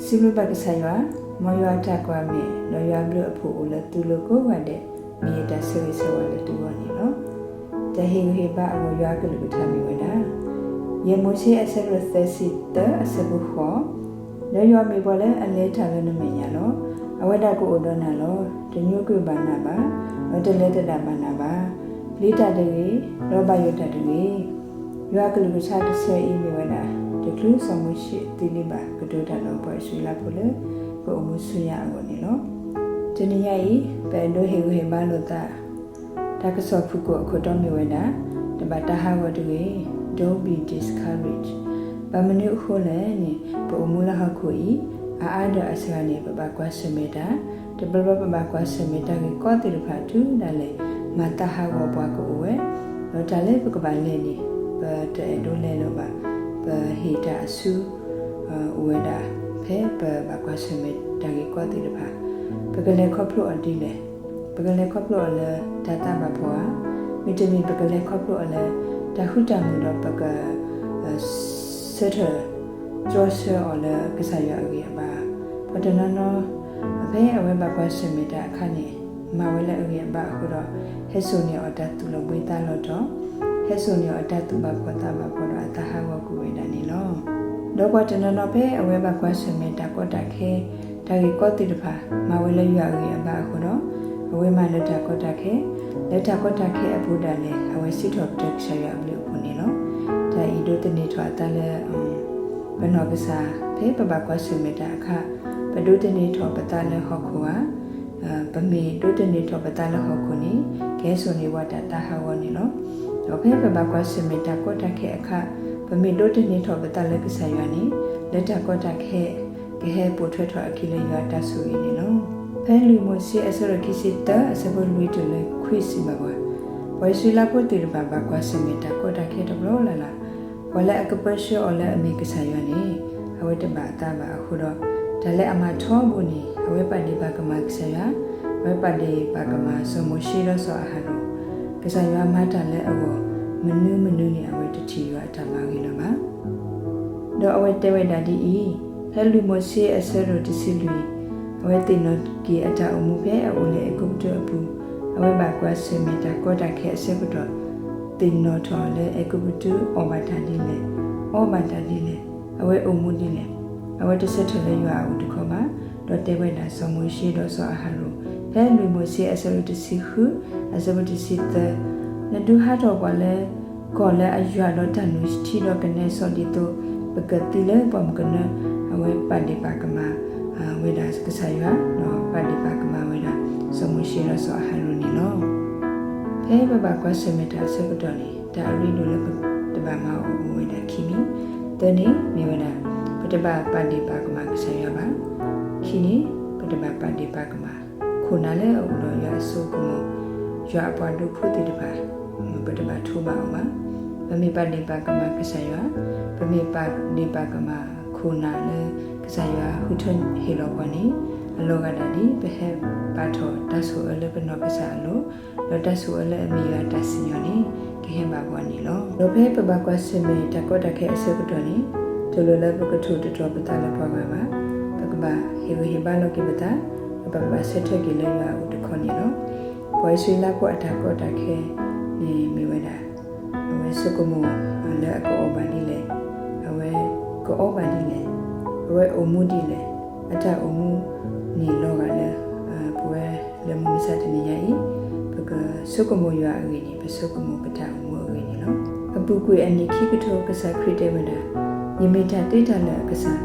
စံးဘျုးဘၣ်ကစၢ်ယွၤ, မ်ယွၤအတၢ်ကွၢ်မဲာ်, ဒီးယွၤအဘျုးအဖှိၣ်အိၣ်လၢသုလိၤကိးဂၤဒဲး, မ့ၢ်ယတၢ်ဆၢဂ့ၤဆၢဝါလၢသုဂီၢ်န့ၣ်လီၤ. တၢ်ဟ့ၣ်ဂံၢ်ဟ့ၣ်ဘါအဂီၢ်ယွၤအကလုၢ်ကထါမ့ၢ်ဝဲဒၣ်, ယဲၢ်မိၤၡ့အဆၢဒိၣ်သၢဆံသၢအဆၢဖိဃိး, ဒီးယွၤမ့ၢ်ပှၤလၢအလဲၤတၢ်လၢနမဲာ်ညါလီၤ. အဝဲဒၣ်ကအိၣ်ဒီးနၤလီၤ. တညိကွံာ်ဘၣ်နၤဘၣ်, ဒီးတလဲၤသဒၣ်ဘၣ်နၤဘၣ်. ပျံၤတၢ်တဂ့ၤ, ဒီးဘၣ်ယိၣ်တၢ်တဂ့ၤ. ယွၤအကလုၢ်ကထါတဆၢအံၤမ့ၢ်ဝဲဒၣ် တချုးစီၤမိၤၡ့သံလံဘၣ် ကတိၤတၢ်ဒီးပှၤအံၣ်စရ့လးဖိလၢ ပအိၣ်မူဆူညါအဂီၢ်န့ၣ်လီၤ. တနံၤညါအံၤ ပအဲၣ်ဒိးဟ့ၣ်ဂံၢ်ဟ့ၣ်ဘါလိာ်သး တၢ်ကစီၣ်ဖုၣ်ကိာ်အခိၣ်တီမ့ၢ်ဝဲဒၣ်, တဘၣ်တၢ်ဟးဂီၤတဂ့ၤ, Don't be discouraged. ဘၣ်မနုၤအဃိလဲၣ်န့ၣ် ပအိၣ်မူလၢဟီၣ်ခိၣ်အံၤ အါအါဒီးအစှၤဂၤန့ၣ် ပဘၣ်ကွၢ်ဆၢၣ်မဲာ်တၢ်, တဘျီဘျီပဘၣ်ကွၢ်ဆၢၣ်မဲာ်တၢ်ဂ့ၢ်ကီသ့ၣ်တဖၣ်တုၤဒၣ်လဲာ် မၤသးဟးဂီၤပှၤကအိၣ်ဝဲ, ဒီးတၢ်လၢပကဘၣ်လဲၤန့ၣ် ပတအဲၣ်ဒိးလဲၤလၢၤဘၣ်, ပဟ့ၣ်တၢ်အစု အိၣ်ဝဲဒၣ် ဖဲပဘၣ်ကွၢ်ဆၢၣ်မဲာ်တၢ်ဂ့ၢ်ကီသ့ၣ်တဖၣ်, ပကလဲၤခီဖျိအီၤဒ်လဲၣ်. ပကလဲၤခီဖျိအီၤလၢတၢ်သးဘၣ်ဖှီၣ်ဧါ, မ့တမ့ၢ်ပကလဲၤခီဖျိအီၤလၢ တၢ်ဃူတၢ်မုာ်ဒီးပက ဆၢထၢၣ် တြီဆၢအီၤလၢကစၢ်ယွၤအဂံၢ်အဘါ, ပှၤတနီၤနီၤ ဖဲအဝဲဘၣ်ကွၢ်ဆၢၣ်မဲာ်တၢ်အခါန့ၣ် မၤဝဲလၢအဂံၢ်အဘါအဃိဒီး ဟဲစိာ်န့ၢ်အီၤတၢ်သူၣ်လီၤဘှံးသးလီၤတီၤ, ဟဲစိာ်န့ၢ်အီၤတၢ်သူၣ်ဘၣ်ဖှီၣ်သးဘၣ်ဖှီၣ်ဒီးအသးဟးဂီၤကွံာ်ဝဲဒၣ်န့ၣ်လီၤ. ဒီးပှၤတနီၤနီၤဖဲအဝဲဘၣ်ကွၢ်ဆၢၣ်မဲာ်တၢ်ကီတၢ်ခဲ တၢ်ဂ့ၢ်ကီသ့ၣ်တဖၣ် မၤဝဲလၢယွၤအဂံၢ်အဘါအဃိဒီး အဝဲမၤလၢတၢ်ကီတၢ်ခဲ, လၢတၢ်ကီတၢ်ခဲအပူၤဒၣ်လဲာ် အဝဲစံးထီၣ်ပတြၢၤကစၢ်ယွၤအဘျုးအဖှိၣ်န့ၣ်လီၤ. တၢ်အံၤဒိးသန့ၤထီၣ်အသးလၢ ပနီၢ်ကစၢ် ဖဲပဘၣ်ကွၢ်ဆၢၣ်မဲာ်တၢ်အခါ, ပဒိးသန့ၤထီၣ်ပသးလၢဟီၣ်ခိၣ်ဧါ, ပမ့ၢ်ဒိးသန့ၤထီၣ်ပသးလၢဟီၣ်ခိၣ်န့ၣ် ကဟဲစိာ်န့ၢ်ပှၤတၢ်သးဟးဂီၤန့ၣ်လီၤ. ဒီးဖဲပဘၣ်ကွၢ်ဆၢၣ်မဲာ်တၢ်ကီတၢ်ခဲအခါ, ပမ့ၢ်ဒိးသန့ၤထီၣ်ပသးလၢကစၢ်ယွၤန့ၣ် လၢတၢ်ကီတၢ်ခဲ ကဟဲပိာ်ထွဲထီၣ်အခံလၢယွၤအတၢ်ဆိၣ်ဂ့ၤန့ၣ်လီၤ. ဖဲလွံၢ်မိၤၡ့အဆၢဒိၣ်ခံဆံသၢအဆၢဖိလွံၢ်တုၤလၢခွံစံးဘၣ်ပှၤ, ပှၤအံၣ်စရ့လးဖိသ့ၣ်တဖၣ်ဘၣ်ကွၢ်ဆၢၣ်မဲာ်တၢ်ကီတၢ်ခဲတဘျီလၢ်လၢ်, ပှၤလၢအကပၢဆှၢအီၤလၢအမ့ၢ်ကစၢ်ယွၤန့ၣ် အဝဲတဘၣ်အသးဘၣ်အဃိဒီး တၢ်လၢအမၤထီဘိန့ၣ် အဝဲပာ်ဒ့ၣ်ပာ်ကမၣ်ကစၢ်ယွၤ, အဝဲပာ်ဒ့ၣ်ပာ်ကမၣ်စီၤမိၤၡ့ဒီးစီၤအၤဟရိၣ်, ကစၢ်ယွၤမၤတၢ်လၢအဂီၢ် မနုၤမနုၤန့ၣ် အဝဲတထံၣ်ယွၤအတၢ်မၤဂ့ၤလၢၤဘၣ်. ဒီးအဝဲတဲဝဲဒၣ်ဒ်အံၤ, ဖဲလွံၢ်မိၤၡ့အဆၢဒိၣ်တဆံလွံၢ်, အဝဲသ့ၣ်နီၣ်က့ၤအတၢ်အိၣ်မူဖဲအအိၣ်လၢအဲၤကူပတူးအပူၤ, အဝဲဘၣ်ကွၢ်ဆၢၣ်မဲာ်တၢ်ကီတၢ်ခဲအဆၢကတီၢ်, သ့ၣ်နီၣ်ထီၣ်လၢအဲၤကူပတူးအီၣ်ဘၣ်တၢ်ဒ်လဲၣ်, အီဘၣ်တၢ်ဒ်လဲၣ်, အဝဲအိၣ်မူဒ်လဲၣ်, အဝဲတဆၢထၢၣ်လၢယွၤအအိၣ်တခီဘၣ်, ဒီးတဲဝဲဒၣ်စီၤမိၤၡ့ဒီးစီၤအၤဟရိၣ်, ဖဲလွံၢ်မိၤၡ့အဆၢဒိၣ်တဆံဃု, အဆၢဖိတဆံသၢ, နဒုးဟးထီၣ်ပှၤလၢ ကီၢ်လၢအယွၤဒီးတၢ်နုၢ်ထံဒီးကနဲစီဒ်သိး ပကသံလၢပှၢ်မုၢ်ကနၢ, အဝဲပာ်ဒ့ၣ်ပာ်ကမၣ်ဝဲဒၣ်ကစၢ်ယွၤ, ဒီးပာ်ဒ့ၣ်ပာ်ကမၣ်ဝဲဒၣ် စီၤမိၤၡ့ဒီးစီၤအၤဟရိၣ်န့ၣ်လီၤ. ဖဲပဘၣ်ကွၢ်ဆၢၣ်မဲာ်တၢ်အဆၢကတီၢ်န့ၣ် တၢ်အရ့ဒိၣ်လၢပတဘၣ်မၤအီၤအိၣ်ဝဲဒၣ်ခံမံၤ, သၢန့ၣ်မ့ၢ်ဝဲဒၣ် ပတဘၣ်ပာ်ဒ့ၣ်ပာ်ကမၣ်ကစၢ်ယွၤဘၣ်, ခံန့ၣ် ပတဘၣ်ပာ်ဒ့ၣ်ပာ်ကမၣ် ခိၣ်နၢ်လၢအအိၣ်ဒီးယွၤအစိကမီၤ, ယွၤအပှၤဒိဖိသ့ၣ်တဖၣ်, ပတဘၣ်ထိဘၣ်အီၤဘၣ်. ပမ့ၢ်ပာ်ဒ့ၣ်ပာ်ကမၣ်ကစၢ်ယွၤ, ပမ့ၢ်ပာ်ဒ့ၣ်ပာ်ကမၣ်ခိၣ်နၢ်လၢကစၢ်ယွၤဃုထၢဟ့ၣ်လီၤပှၤန့ၣ်, အလီၤဂာ်ဒၣ်ဒ် ပဟဲပာ်ထီၣ်တၢ်ဆိၣ်အၢလၢပနီၢ်ကစၢ်အလိၤ, ဒီးတၢ်ဆိၣ်အၢလၢအမ့ၢ်ယွၤတၢ်စံၣ်ညီၣ်န့ၣ် ကဟဲဘၣ်ပှၤန့ၣ်လီၤ. ဒီးဖဲပဘၣ်ကွၢ်ဆၢၣ်မဲာ်တၢ်ကီတၢ်ခဲအဆၢကတီၢ်န့ၣ်, တလိၣ်လၢပကထိၣ်သတြီၤပသးလၢပှၤဂၤဘၣ်. ပကဘၣ်ဟ့ၣ်ဂံၢ်ဟ့ၣ်ဘါလီၤက့ၤပသး, ဒီးပကဘၣ်ဆၢထၢၣ်က့ၤလၢယွၤအအိၣ်တခီန့ၣ်လီၤ. ပှၤအံၣ်စရ့လးဖိအတၢ်ကီတၢ်ခဲန့ၣ်မ့ၢ်ဝဲဒၣ် အဝဲဆိကမိၣ်လၢအကအီၣ်ဘၣ်ဒ်လဲၣ်, အဝဲကအီဘၣ်ဒ်လဲၣ်, အဝဲအိၣ်မူဒ်လဲၣ်, အတၢ်အိၣ်မူန့ၣ်လီၤဂာ်လၢ ပဝဲလၢမုၢ်မဆါတနံၤညါအံၤ, ပကဆိကမိၣ်ယွၤအဂ့ၢ်န့ၣ် ပဆိကမိၣ်ပတၢ်အိၣ်မူအဂ့ၢ်န့ၣ်လီၤ. အပူၤကွံာ်အနံၣ်ခံကထိ ကစၢ်ခရံာ်တဲဝဲဒၣ်, ယမ့ၢ်တၢ်သ့တၢ်လၢာ်အကစၢ်,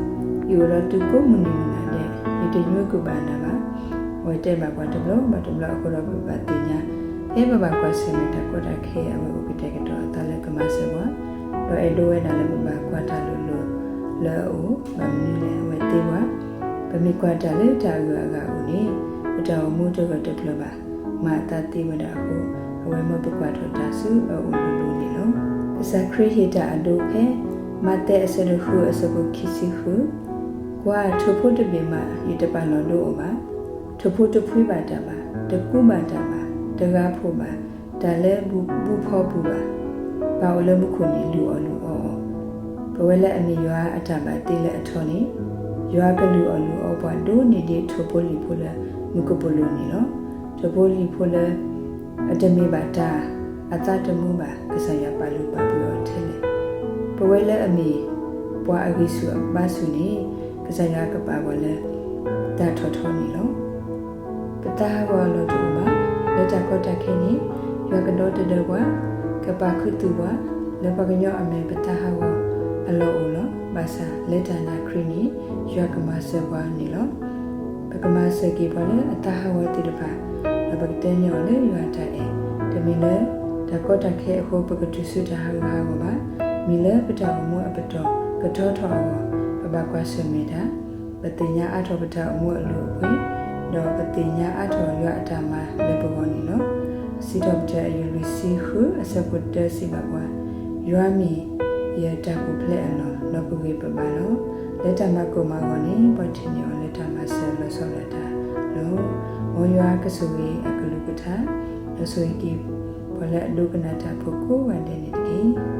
ယအိၣ်ဒီးသုကိးမုၢ်နံၤမုၢ်နၤဒဲး, ယတညိကွံာ်ဘၣ်နၤဘၣ်. အဝဲတဲဘၣ်ပှၤတဘျီဘၣ်တဘျီအဃိဒီးပဘၣ်သ့ၣ်ညါ, ဖဲပဘၣ်ကွၢ်ဆၢၣ်မဲာ်တၢ်ကီတၢ်ခဲအံၤ အဝဲအိၣ်ကတဲာ်ကတီၤအသးလၢကမၤစၢၤပှၤ, ဒီးအဲၣ်ဒိးဝဲဒၣ်လၢပဘၣ်ကွၢ်တၢ်လိၤလိၤလၢအအိၣ်, ဘၣ်မနုၤလဲၣ်အဝဲသ့ဝဲ ပမ့ၢ်ကွၢ်တၢ်လၢတၢ်အဂုၤအဂၤအအိၣ်န့ၣ်, ပတၢ်အိၣ်မူတဂၢၢ်တကျၢၤဘၣ်, မၤအသးသ့ဝဲဒၣ်အဃိ, အဝဲမၢပကွၢ်ထီၣ်တၢ်ဆူအအိၣ်လိၤလိၤန့ၣ်လီၤ. ကစၢ်ခရံာ်ဟ့ၣ်တၢ်အဒိဖဲ မးသဲအဆၢဒိၣ်ဃုအဆၢဖိခံဆံဃု, ကွၢ်ထိၣ်ဖိတဘ့ၣ်မး ယတပာ်လီၤဒိအီၤဘၣ်, ထိၣ်ဖိတဖှံဘၣ်တၢ်ဘၣ်, တကူဘၣ်တၢ်ဘၣ်, တဂၤဖှိၣ်ဘၣ်, တၢ်လၢဘူၣ်ဖီပူၤဘၣ်, ပၢ်အိၣ်လၢမူခိၣ်န့ၣ် လုၢ်အီၣ်လုၢ်အီအီၤ, ပဝဲလၢအမ့ၢ်ယွၤအတၢ်ဘၣ်သ့လၢအထီန့ၣ်, ယွၤကလုၢ်အီၣ်လုၢ်အီပှၤဒိၣ်န့ၢ်ဒံးထိၣ်ဖိလံၣ်ဖိလၢမူကပိာ်လိၤန့ၣ်လီၤ. ထိၣ်ဖိလံၣ်ဖိလၢ အတမ့ၢ်ဘၣ်တၢ်အသးသမူဘၣ် ကစၢ်ယွၤပာ်လုၢ်ပာ်ပှ့ၤအီၤထဲလဲၣ်. ပဝဲလၢအမ့ၢ်ပှၤအဂံၢ်ဆူၣ်အဘါဆူၣ်န့ၣ် ကစၢ်ယွၤကပာ်ပှၤလၢတၢ်ထီၣ်ထီန့ၣ်လီၤ. ပသးဟးဂီၤအလီၢ်တအိၣ်ဘၣ်. လၢတၢ်ကီတၢ်ခဲန့ၣ် ယွၤကဒီသဒၢပှၤ, ကပာ်ခူသူၣ်ပှၤ, လၢပှၤကညီအမဲာ်ပသးဟးဂီၤအလီၢ်အိၣ်လီၤ. ဘၣ်ဆၣ်လၢတၢ်နာ်ခရံာ်န့ၣ် ယွၤကမၤစၢၤပှၤန့ၣ်လီၤ. ပကမၤစၢၤက့ၤပှၤလၢအသးဟးဂီၤသ့ၣ်တဖၣ်, ဒီးပကတဲန့ၢ်အီၤလၢယွၤအတၢ်အဲၣ်, တမ့ၢ်လၢတၢ်ကီတၢ်ခဲအဃိ ပကတုၤဆူတၢ်ဟးဂူာ်ဟးဂီၤဘၣ်. မ့ၢ်လၢပတၢ်အိၣ်မူအပတီၢ်ကထီထီၣ်အဂီၢ် ပဘၣ်ကွၢ်ဆၢၣ်မဲာ်တၢ်, ပသ့ၣ်ညါအါထီၣ်ပတၢ်အိၣ်မူအလုၢ်အပှ့ၤ, ဒီးပသ့ၣ်ညါအါထီၣ်ယွၤအတၢ်မၤလၢပဂီၢ်န့ၣ်လီၤ. စံးထီၣ်ပတြၢၤအယုၢ်လွံၢ်ဆံဃုအဆၢဖိတၢစံးဘၣ်ပှၤ, ယွၤမ့ၢ်ယတၢ်ပူၤဖျဲးအလီၢ်, ဒီးပဂံၢ်ပဘါလီၤ. လၢတၢ်မၤကိၢ်မၤဂီၤန့ၣ် ပှၤထံၣ်န့ၢ်အီၤလၢတၢ်မၤစၢၤလီၤဆီဒၣ်တၢ်လီၤ. မ်ယွၤကဆိၣ်ဂ့ၤအကလုၢ်ကထါ, ဒီးဆိၣ်ဂ့ၤက့ၤပှၤလၢအဒိကနၣ်တၢ်ဖိကိးဂၤဒဲးန့ၣ်တက့ၢ်.